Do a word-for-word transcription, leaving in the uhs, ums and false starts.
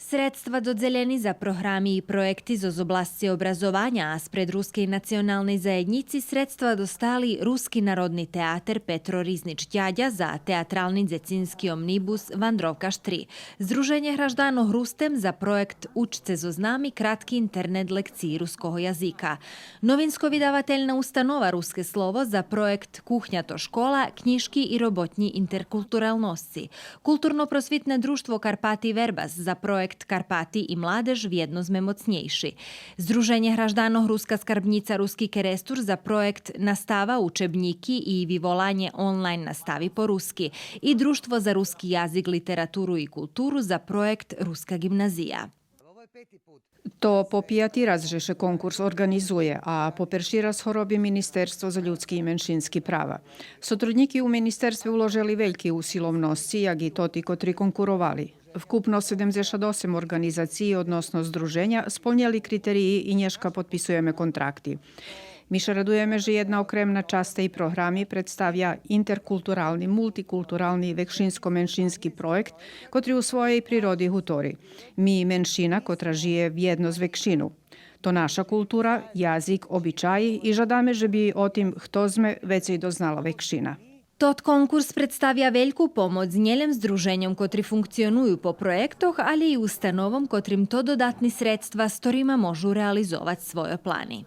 Средства додзелєни за програми и проєкти зоз обласци образованя, а спред Рускей националней заєднїци средства достали Руски народни театер Петро Ризнич Дядя за театрални дзецински омнибус Вандровкаш три, Здруженє гражданох Рустем за проєкт Учце зоз нами кратки интернет лекциї руского язика, Новинско-видавательна установа Руске слово за проєкт Кухня то школа, кнїжки и роботнї интеркултуралносци, Културно-просвитне дружтво Карпати Вербас за проєкт Карпати и младеж вєдно зме моцнєйши, Здруженє гражданох Руска скарбнїца Руски Керестур за проєкт Настава, учебнїки и виволанє онлайн настави по руски и Дружтво за руски язик, литературу и културу за проєкт Руска ґимназия. То по пияти раз же ше конкурс орґанизує, а по перши раз го роби Министерство за людски и меншински права. Сотруднїки у министерстве уложели вельки усиловносци, як и тоти котри конкуровали. Вкупно седемдзешат осем орґанизациї, односно здруженя, сполнєли критериї и нєшка подписуєме контракти. Ми ше радуєме же єдна окремна часц тей програми представя интеркултурални, мултикултурални векшинско-меншински проєкт, котри у своєй природи гутори. Ми меншина котра жиє вєдно з векшину. То наша култура, язик, обичаї и жадаме же би о тим хто зме вецей дознала векшина. Тот конкурс представя вельку помоц нєлєм здруженьом котри функционую по проєктох, але и установом котрим то додатни средства з корима можу реализовац свойо плани.